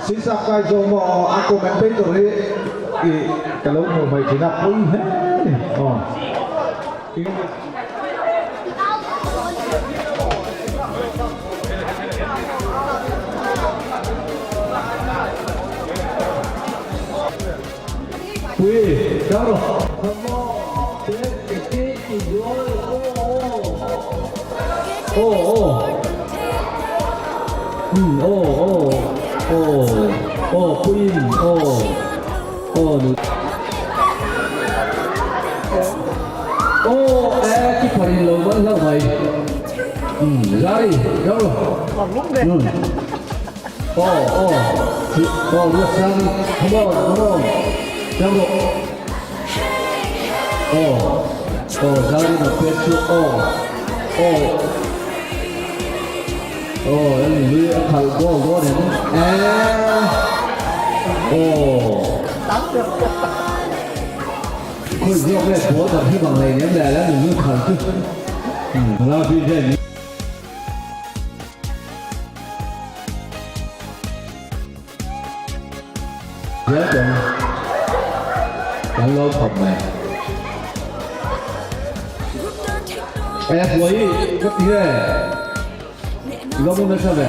Sinsap kai zawng maw a commentator hi i ka lo hmuh hmaih thin a pawi hle a ni aw. Pui chang rawh. Come on, take it Aw aw umm aw aw aw aw puiin aw aw nu aw e keeper in lo man hlauh mai umm zari rau umm aw aw aw ruatsang come on come on rau rawh. Aw aw Zari na pet chu aw aw aw en hi a khalh goal dawn em eh aw khawi zawk nge ball kan hre bang hlei nem le la ni hi khalh chu la vi vel Zel tawng kan lo khawp mai. E buai ka ti e. I va mu nasa ve.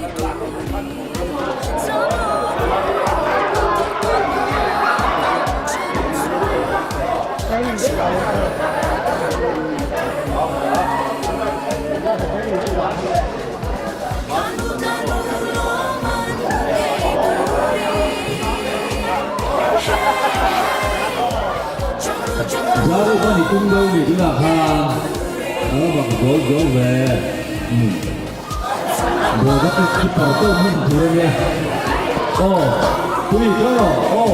Zari khan i tum deuh nih tunah khan a lo bak zawl zawl ve. Umm. Ball ka pek khi par deuh hman tur a nia. Aw, tui tawh aw.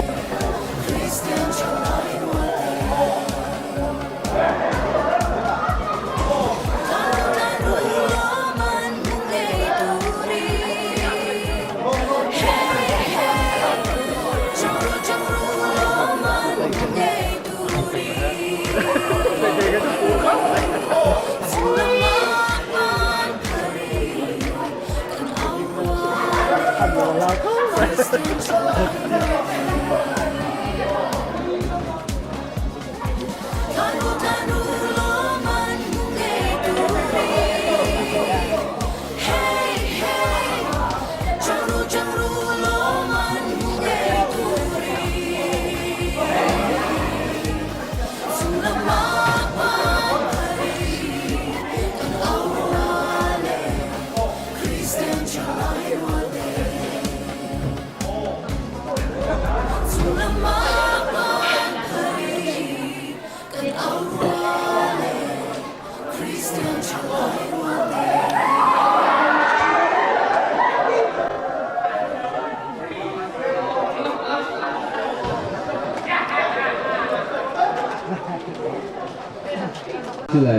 Chile.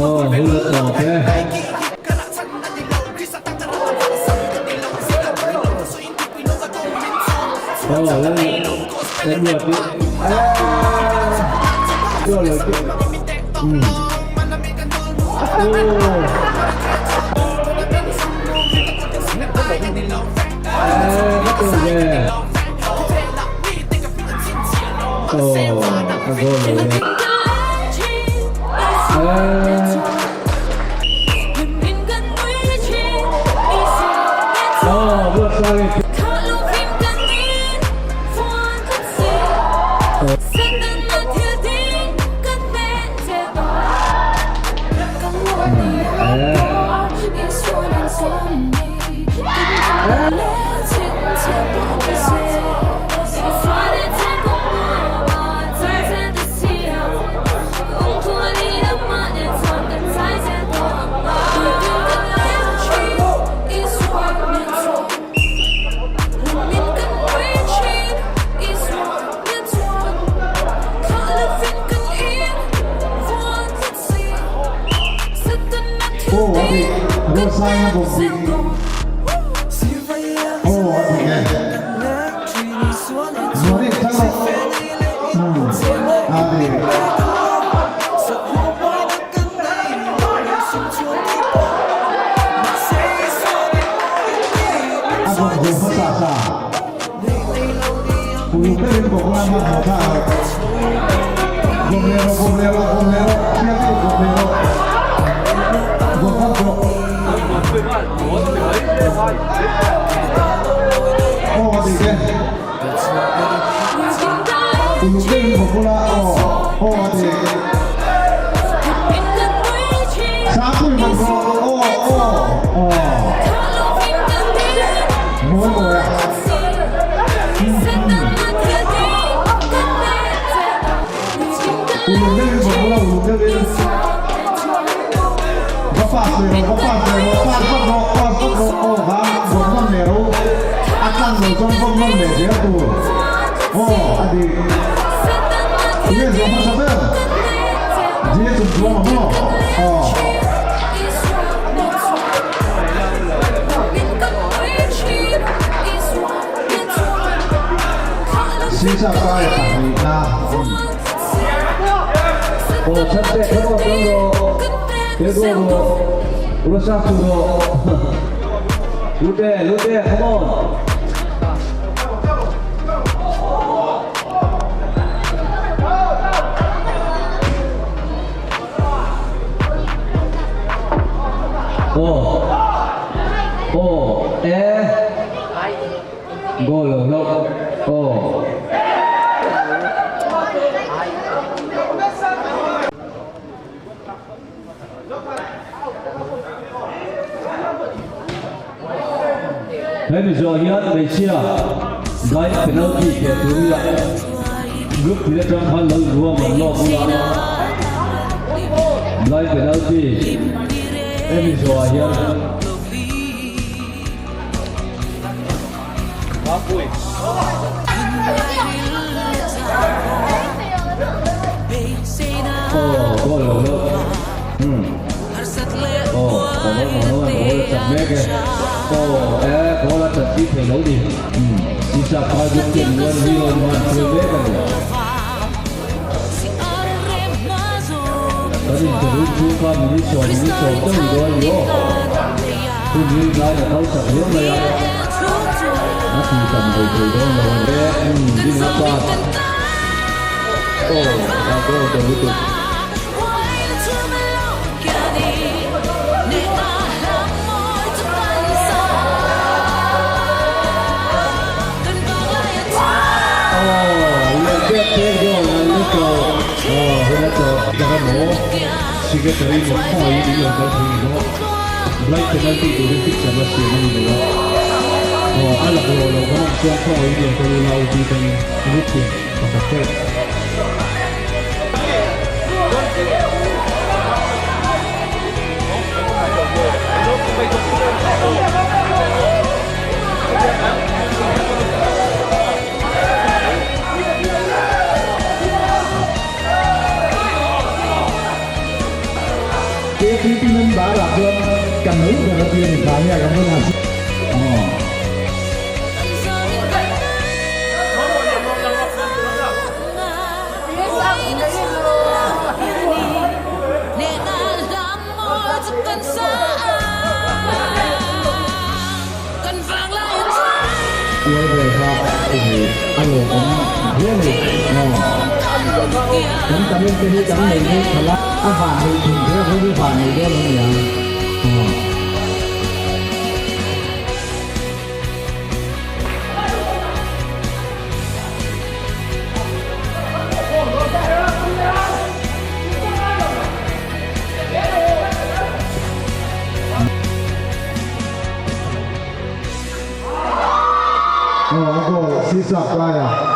Aw hun a tawp e. Aw lal Edward hi eeii goal lo tih umm aw eeii ka tum ve aw a goal lo e eeii. Aw Ruatsangi. Aw a dik, Ruatsanga bawk dik. Aw a dik e. Zuani chang rawh. Umm a dik. A bawk zo hmasa sa. Uluk deuhin bawk la hmanhmawh thlak loh. Bawm leh rawh, bawm leh rawh, bawm leh rawh, hriat deuh bawm leh rawh. Bawm vat rawh. Aw a dik e. Uluk deuhin bawk ula aw, aw a dik. Sangpui bawk rawh, aw, aw, aw. Mawi mawi a. Uluk deuhin bawk ula, uluk deuhin. Va pass leh rawh, va pass leh rawh, pass vat rawh, pass vat rawh, aw vang bawk nawn leh rawh u. A tlang lo chuan bawk nawn leh zel tur. Aw, a dik. Tunge zawh hmasa ber? Zia chung chuang ang maw? Aw. Sisa kai pahnihna. Aw chante come on come rawh Pedro rawh Rosaku rawh Lute Lute come on. Aw aw e goal lo hlauh aw. Hemi zawh hian hmeichhia blind penalty keh tur ila group tin atang khan lo inruam an lawk ula blind penalty hemi zawhah hian Aw goal lo lo umm aw ka lo maw lo an goal a chan mek e aw e goal a chan tih thei lo ni umm sisa phai bawk ten 1-0 in an hruai mek a ni. Kan inchawlh chhung kha minute sawm minute sawm deuh ni dawn a ni aw. Hun hi tlaiin a kal chak hle mai a, a ti tam thei thei dawn lo a ni. Umm ding a pass aw a goal ta lutuk. Secretary maw khawngaih in lo kal thei ni maw blind penalty turin picture la siam a ni lo a aw a laklawh lo kan awm chuan khawngaih in lo kal ula OT tangin group tin pakhat teuh. KTP member ah chuan kan lo ber a tia ni kha nge kan rawn han aw. Ual ve kha a lawmawm hle a ni. Kan talent te hi kan nei hi thala a van neih thung hle a hi van nei dawn a ni ang. Aw a goal Sisa Kaia.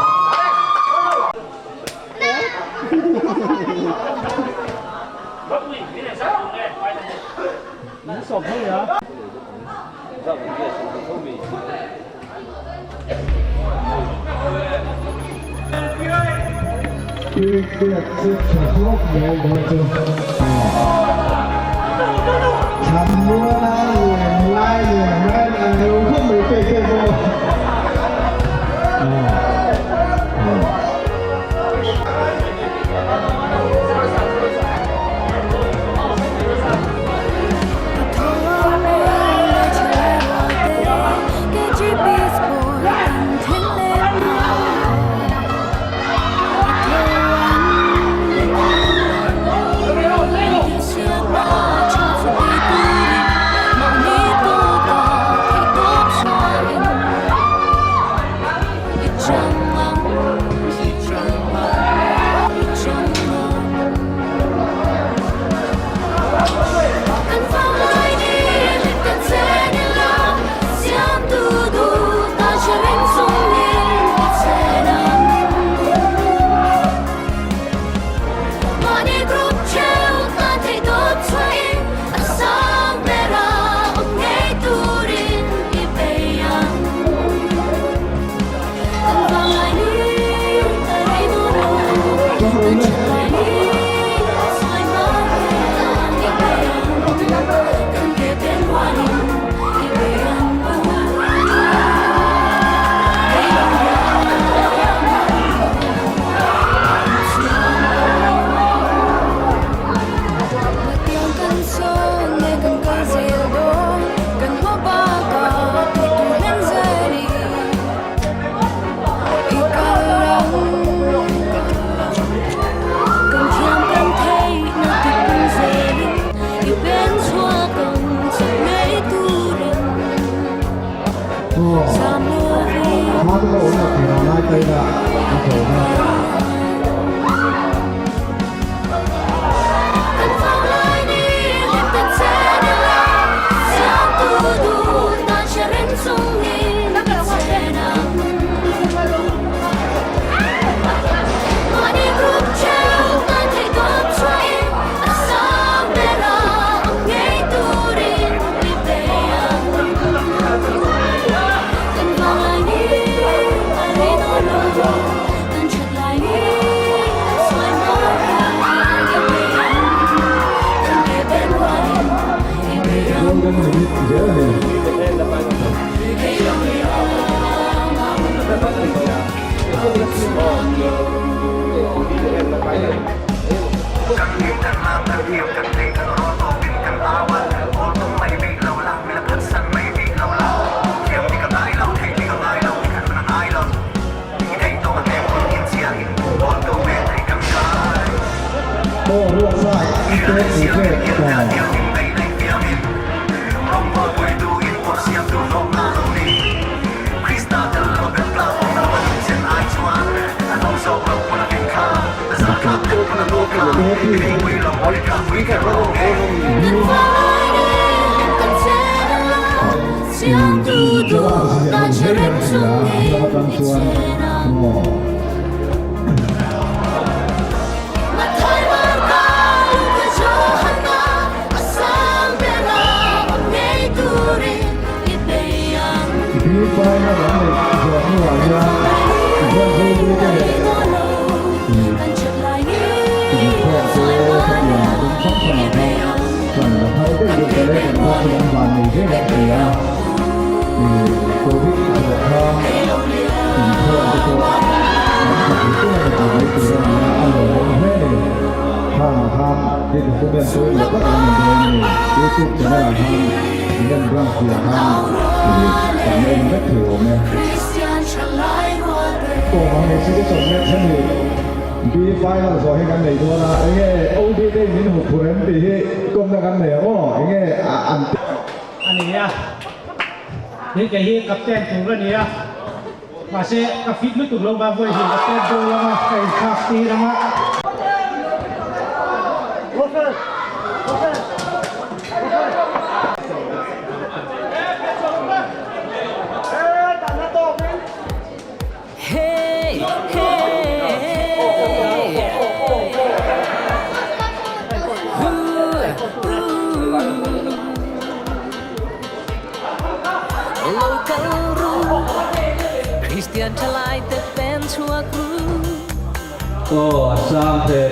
Aw a sang te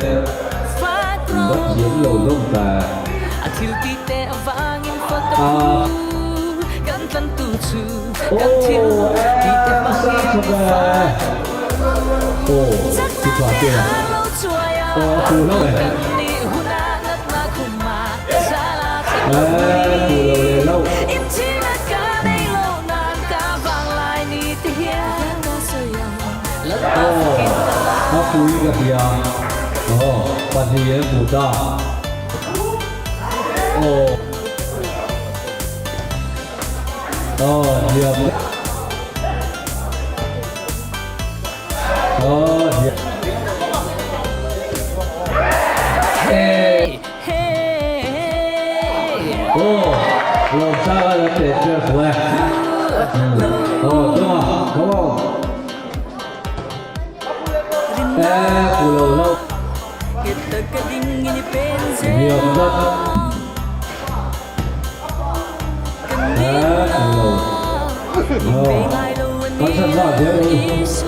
va thiam lo hlawm ta. A. Aw e sang chawp e. Aw ti tha te a. Aw a fu hlauh e. E fu lo leh hlauh. Aw, a pui ka hria. Aw, pahnih an hmu ta. Aw. Aw, hniam. Aw, hniam. Aw, Lawmsanga la teh ber fu e. Aw, Dawng a, come on. E, fu lo lo. Hniam zat. E, fu lo. Aw, kan san zat zel lo,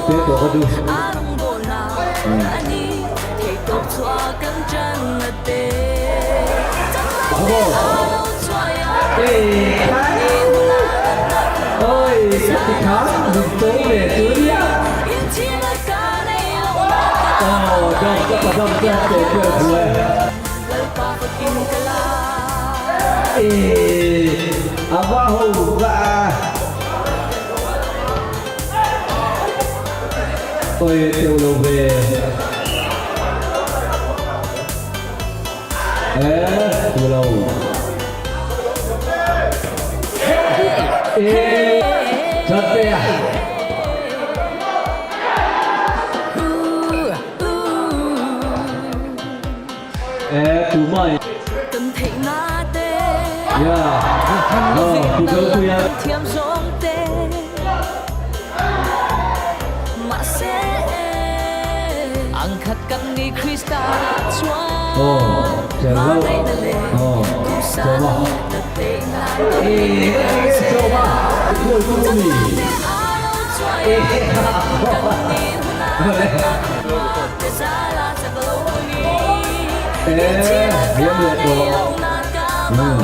teh tawh ka duh. Oi teuh lo ve. E fu lo. E chat te a. E tu mai. Ya. No, tu zo tu ya. Aw chen lo aw chawm a ee ka ti nge chawm a khuai tu mi ee ee hiam leh tawh umm.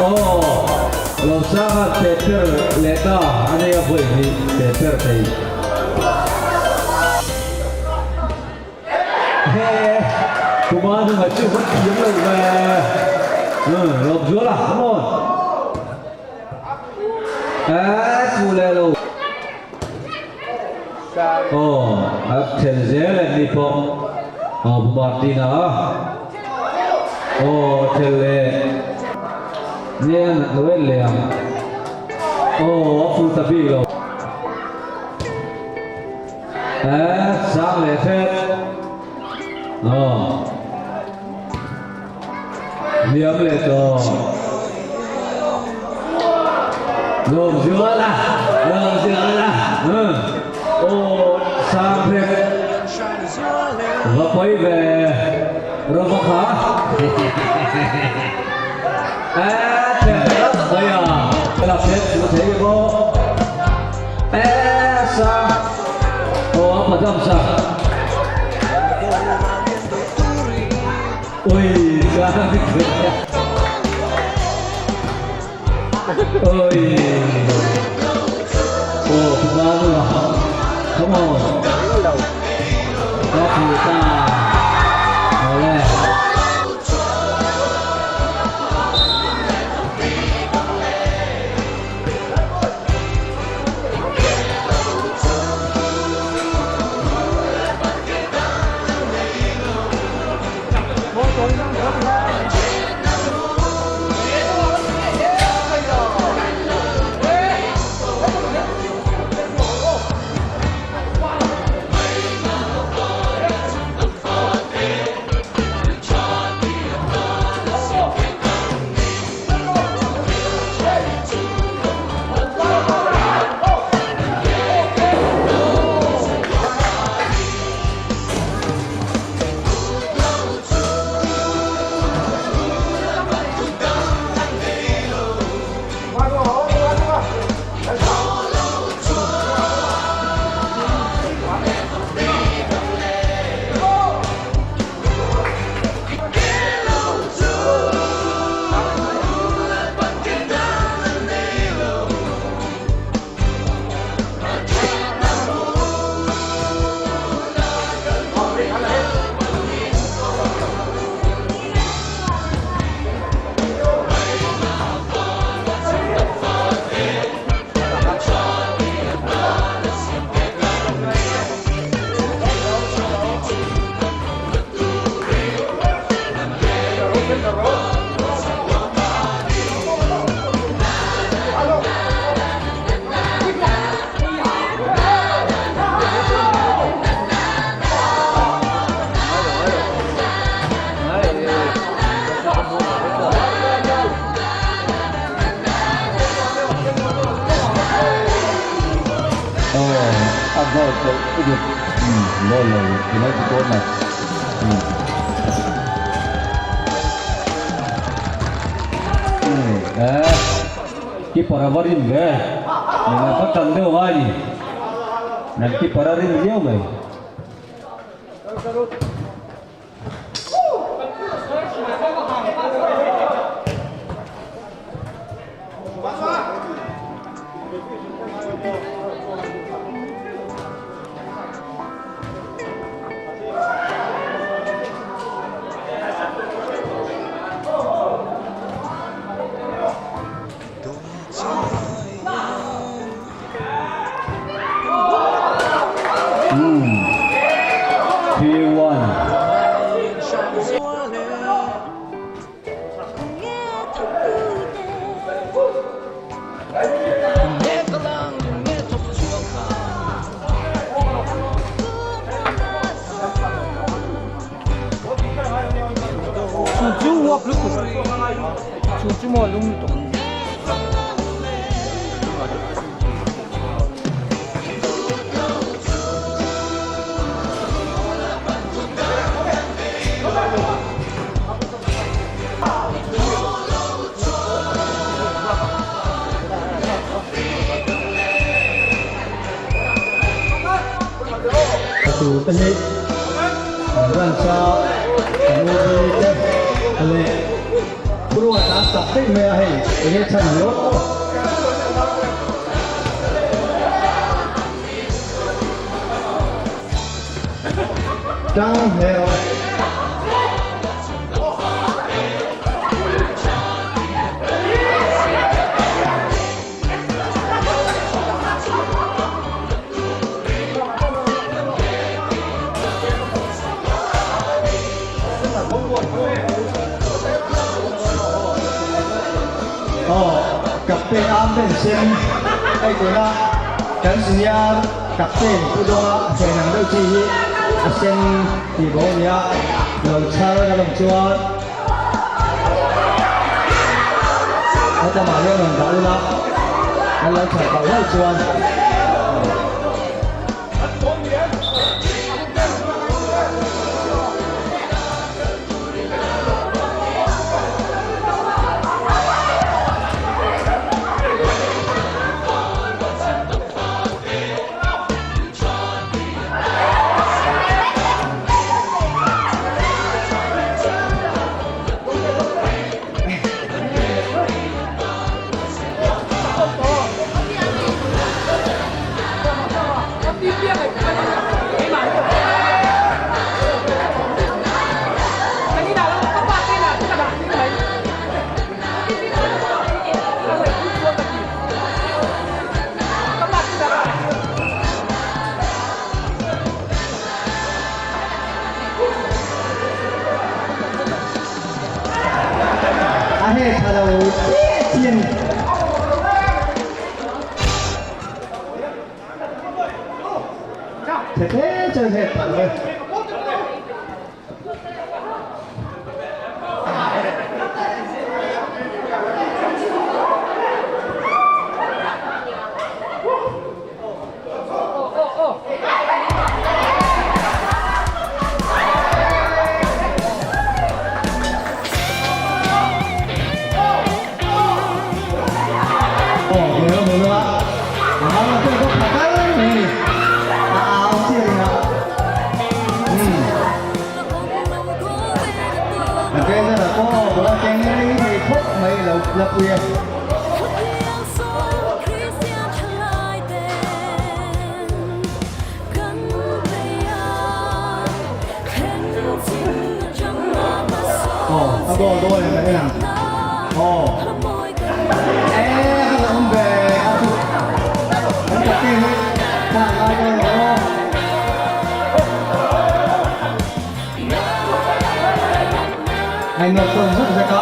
Aw, lo sanga paper leh ta a nei a vawi hnih paper thei. He, kuma hnungah chu ka thiam lo ve. Lawmzuala, come on. Eee, pu leh lo. Aw, a then zel em ni pawh. Aw, Pu Martina a. Aw, a then leh. Nge a nat lo en leh ang. Aw, a fu ta bik lo. Eee, sang leh hret. Aw. Hliam leh tawh. Lawm zual a, lawm zual a. Aw sang hrek. Va pawi ve Rova kha. Ê thep tak mai a. La thep chu thei bawk. Ê sang. Aw a padam sa. Ui Oi Aw puma nu Come on Ka phu ta Awle Ball lo penalty corner. Eh, keeper a va rin ve. Nena ka tan deuh ngai ni. Nan keeper a rin viau mai. Chu chu uap lutuk chu chu maw lung lutuk. Tur te hi an ranch a movie te leh ruat a sak daih mai a hei enge chhan hi aw. Tang hmel. Aw, Captain Armband sen hei tuna kan senior Captain Pu Dawnga chen ang deuh chi hi a sen tih bawk a nia, lo chhar ka lawm chuan hetlama hian rawn dah ula an lo chhar palh hlauh chuan. A he tha lo chiah chiah a ni. Tha te chuan he tha lo e. Aw hmel a hmu a, a hmang a pawh ka pha kal mai a ni, a au chiah ring a, umm a treasure ah pawh bawlh a keng rei thei khawp mai lo la pui e. Aw a goal dawn em en ang aw e a la awm ve a chu an captain hi thla a ngai dawn lo aw. A inawt tawn zek zek a.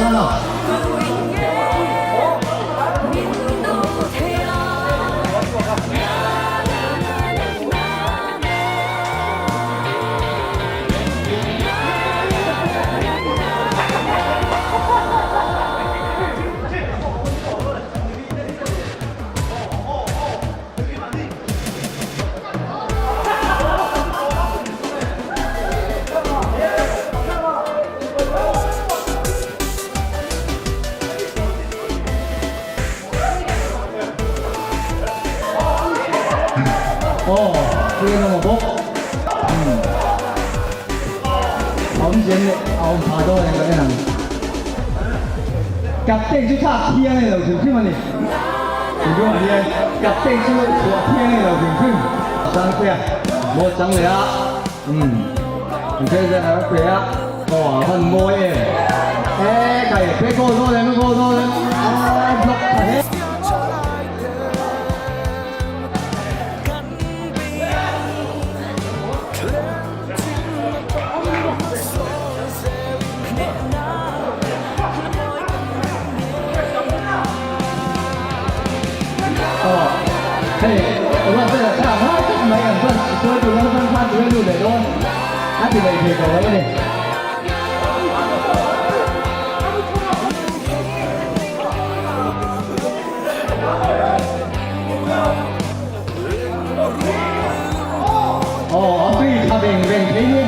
Ruatsanga. Aw, tui an awm a bawk. Umm. A awm zel leh a awm pha dawn em ka en ang. Captain chu thlak thiang a ni lo hrim hrim a ni. Tunah hian Captain chu chhuah thiang a ni lo hrim hrim. Sangtea maw chang leh a, umm inkhel hian a rawn pe a, aw a van mawi em. E kai pe goal dawn em goal dawn em a block tha hle. Aw hei ruat vel kha a ngai tak mai an chuan sawi tur lam chuan khan tui a lut leh dawn a ti leh thei tawh lo a ni. Aw a tui tha veng veng thei ni.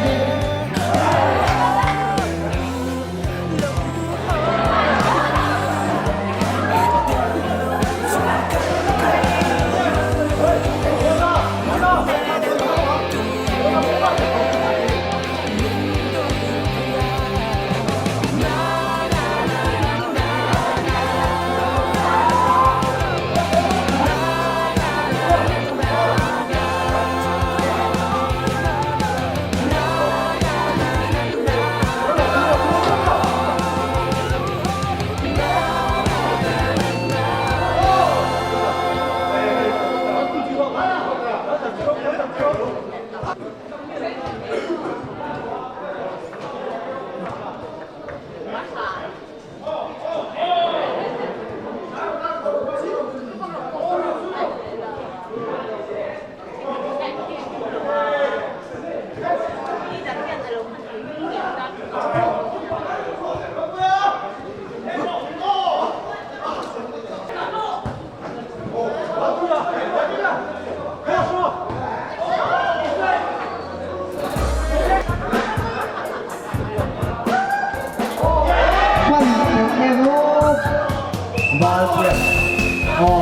Hman deuh em aw Valpuia aw.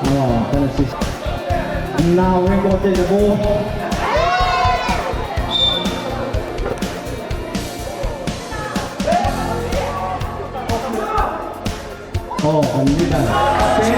Aw kan assist nau em aw te bo. Aw kan ni dan te.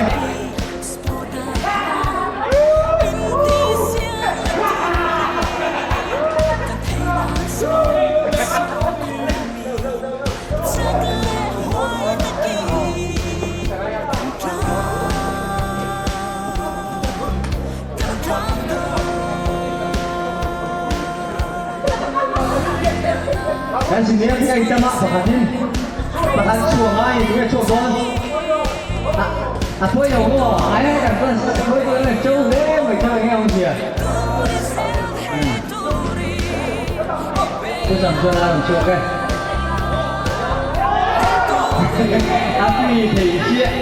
Kan senior hi a itam a pakhatin pakhat chhuah ngai ni tunge chhuak dawn a thawi lo maw ai a kan fans a thawi dawn a cho hle mai kha enge awm zia Pu Sam chuan a rawn chhuak e a tui thei chiah.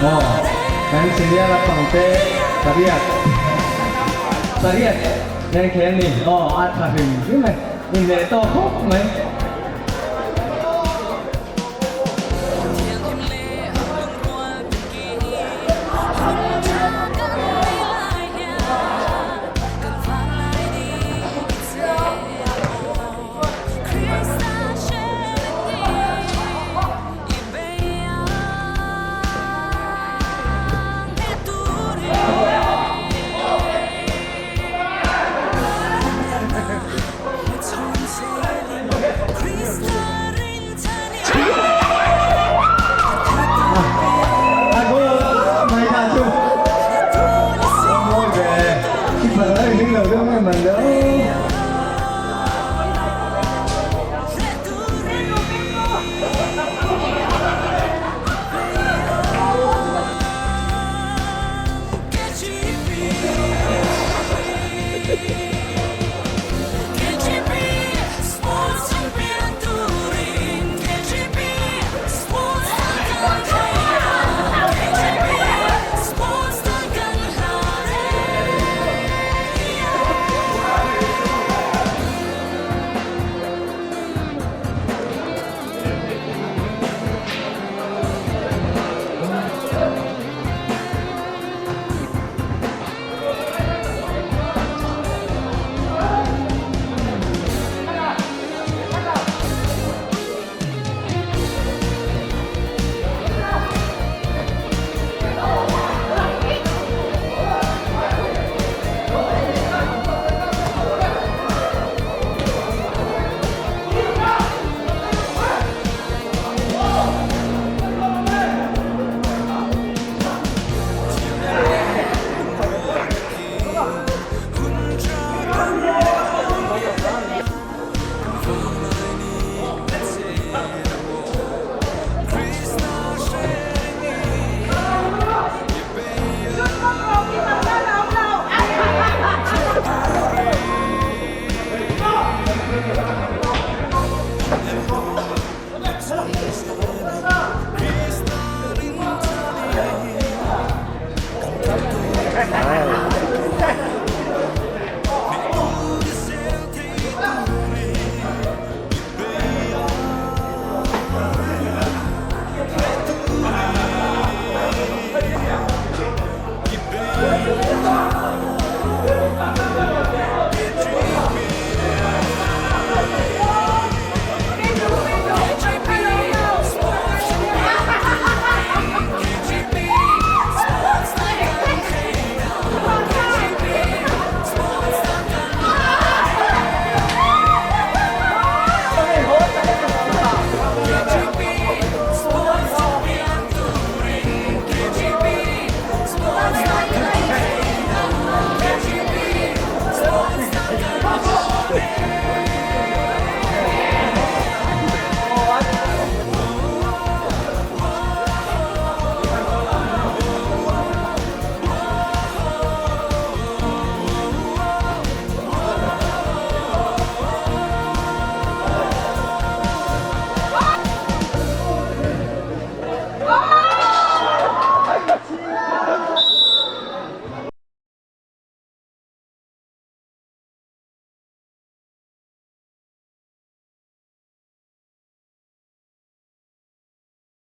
Aw, kan senior lampang te pariat pariat nen khel ni. Aw, a tha hrim hrim e, inleh tawk khawp mai.